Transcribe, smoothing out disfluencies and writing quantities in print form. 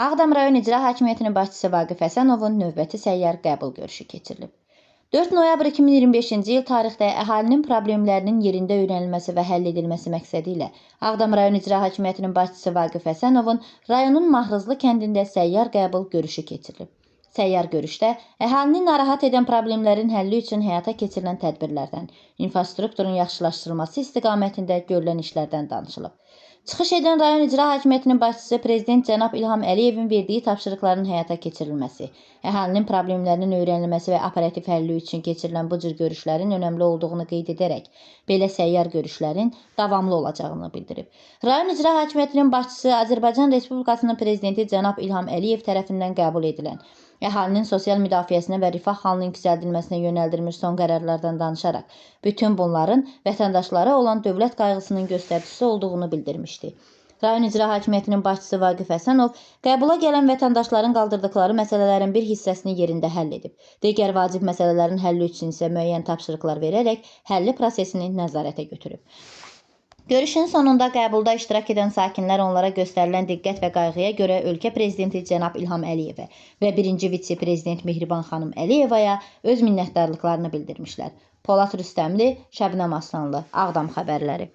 Ağdam rayon İcra Hakimiyyətinin başçısı Vaqif Həsənovun növbəti səyyar qəbul görüşü keçirilib. 4 noyabr 2025-ci il tarixdə əhalinin problemlərinin yerində öyrənilməsi və həll edilməsi məqsədi ilə Ağdam rayon İcra Hakimiyyətinin başçısı Vaqif Həsənovun rayonun Mahrızlı kəndində səyyar qəbul görüşü keçirilib. Səyyar görüşdə əhalini narahat edən problemlərin həlli üçün həyata keçirilən tədbirlərdən, infrastrukturun yaxşılaşdırılması istiqamətində görülən işlərdən danışılıb. Çıxış edən rayon İcra Hakimiyyətinin başçısı Prezident cənab İlham Əliyevin verdiyi tapşırıqların həyata keçirilməsi, əhalinin problemlərinin öyrənilməsi və operativ həlli üçün keçirilən bu cür görüşlərin önəmli olduğunu qeyd edərək, belə səyyar görüşlərin davamlı olacağını bildirib. Rayon İcra Hakimiyyətinin başçısı Azərbaycan Respublikasının Prezidenti cənab İlham Əliyev tərəfindən qəbul edilən əhalinin sosial müdafiəsinə və rifah halının yüksəldilməsinə yönəldilmiş son qərarlardan danışaraq, bütün bunların vətəndaşlara olan dövlət qayğısının göstəricisi olduğunu bildirmişdi. Rayon İcra Hakimiyyətinin başçısı Vaqif Həsənov qəbula gələn vətəndaşların qaldırdıqları məsələlərin bir hissəsini yerində həll edib. Digər vacib məsələlərin həlli üçün isə müəyyən tapşırıqlar verərək həlli prosesini nəzarətə götürüb. Görüşün sonunda qəbulda iştirak edən sakinlər onlara göstərilən diqqət və qayğıya görə ölkə prezidenti cənab İlham Əliyevə və birinci vitse-prezident Mehriban xanım Əliyevaya öz minnətdarlıqlarını bildirmişlər. Polad Rüstəmli, Şəbnəm Aslanlı, Ağdam xəbərləri.